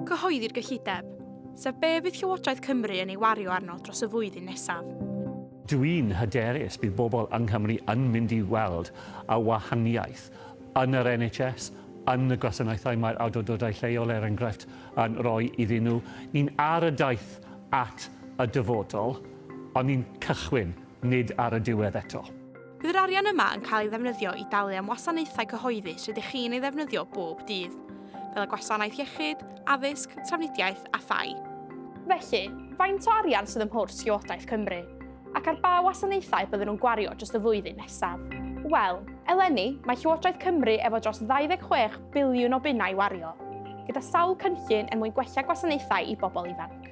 Cyhoeddi'r gyllideb, sef be fydd Llywodraeth Cymru yn ei wario arno dros y flwyddyn nesaf. Dwi'n hyderus bydd bobl yng Nghymru yn mynd i weld y wahaniaeth yn yr NHS, yn y gwasanaethau mae'r awdurdodau lleol, er enghraifft, yn rhoi iddyn nhw. Ni'n ar y daith at y dyfodol, ond ni'n cychwyn, nid ar y diwedd eto. Bydd yr arian yma yn cael ei ddefnyddio i dalu am wasanaethau cyhoeddus rydych chi'n ei ddefnyddio bob dydd, fel y gwasanaeth iechyd, addysg, trafnidiaeth a thai. Felly, faint o arian sydd ym mhwrs Llywodraeth Cymru? Ac ar ba wasanaethau bydden nhw'n gwario dros y flwyddyn nesaf? Wel, eleni, mae Llywodraeth Cymru efo dros 26 biliwn o bunnau i wario, gyda sawl cynllun er mwyn gwella gwasanaethau i bobl ifanc.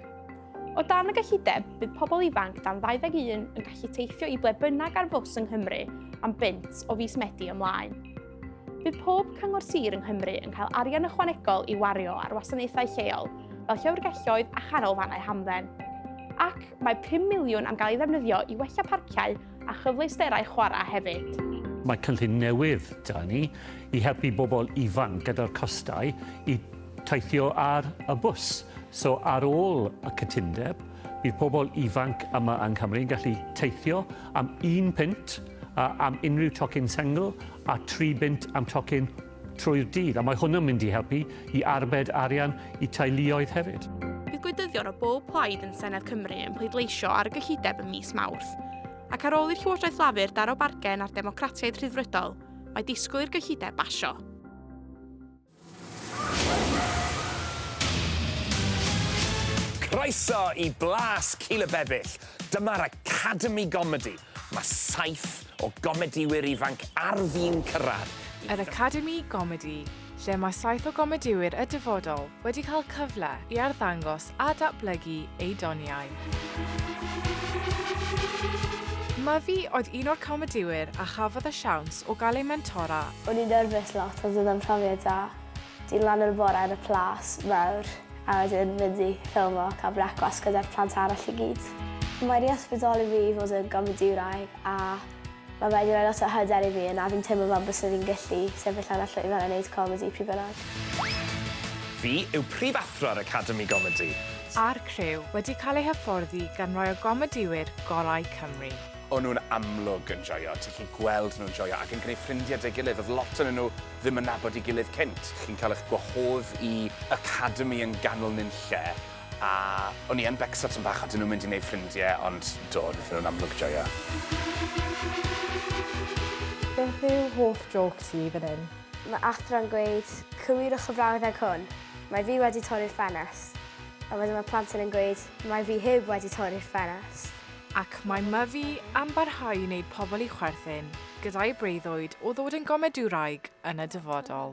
O dan y gyllideb, bydd pobl ifanc dan 21 yn gallu teithio i ble bynnag ar fws yng Nghymru am bunt o fis Medi ymlaen. Bydd pob cyngor sir yng Nghymru yn cael arian ychwanegol i wario ar wasanaethau lleol, fel llyfrgelloedd a chanolfannau hamdden. Ac mae 5 miliwn am gael ei ddefnyddio i wella parciau a chyfleusterau chwarae hefyd. Mae cynllun newydd 'da ni i helpu bobl ifanc gyda'r costau i teithio ar y bws. So ar ôl y cytundeb, bydd pobl ifanc yma yng Nghymru yn gallu teithio am un punt am unrhyw tocyn sengl a 3 bunt am tocyn trwy'r dydd. A mae hwn yn mynd i helpu i arbed arian i teuluoedd hefyd. Bydd gwleidyddion o bob plaid yn Senedd Cymru yn pleidleisio ar y gyllideb ym mis Mawrth. Ac ar ôl i'r Llywodraeth Lafur daro bargen â'r Democratiaid Rhyddfrydol, mae disgwyl i'r gyllideb basio. Croeso i Blas Cilybebyll. Dyma'r Academi Gomedi. Mae saith o gomedïwyr ifanc ar fin cyrraedd. Yr Academi Gomedi, lle mae saith o gomedïwyr y dyfodol wedi cael cyfle i arddangos a datblygu eu doniau. Myfi oedd un o'r comedïwyr a chafodd y siawns o gael ei mentora. O'n i'n nervous lot ond oedd o'n profiad da. Dyn lan yn y bore yn y plas mawr a wedyn mynd i ffilmo a cael brecwast gyda'r plant arall i gyd. Mae wedi ysbrydoli fi i fod yn gomedïwraig a mae wedi rhoi lot o hyder i fi a fi'n teimlo fel byswn i'n gallu sefyll ar y llwyfan a neud comedi pryd bynnag. Fi yw prifathro'r Academi Gomedi. A'r criw wedi cael eu hyfforddi gan rai o gomedïwyr gorau Cymru. O'n nhw'n amlwg yn joio, ti'n gallu gweld nhw'n joio ac yn gwneud ffrindiau 'da'i gilydd. Oedd lot ohonyn nhw ddim yn nabod ei gilydd cynt. Chi'n cael eich gwahodd i academi yn ganol nunlle a o'n i yn becso tipyn bach odyn nhw'n mynd i wneud ffrindiau ond do, wnaethon nhw'n amlwg joio. Beth yw hoff jôc ti fan hyn? Mae athro'n gweud, cywirwch y brawddeg hwn, mae fi wedi torri'r ffenest. A wedyn mae plentyn yn gweud, mae fi heb wedi torri'r ffenest. Ac mae Myfi am barhau i wneud pobl i chwerthin gyda'i breuddwyd o ddod yn gomedïwraig yn y dyfodol.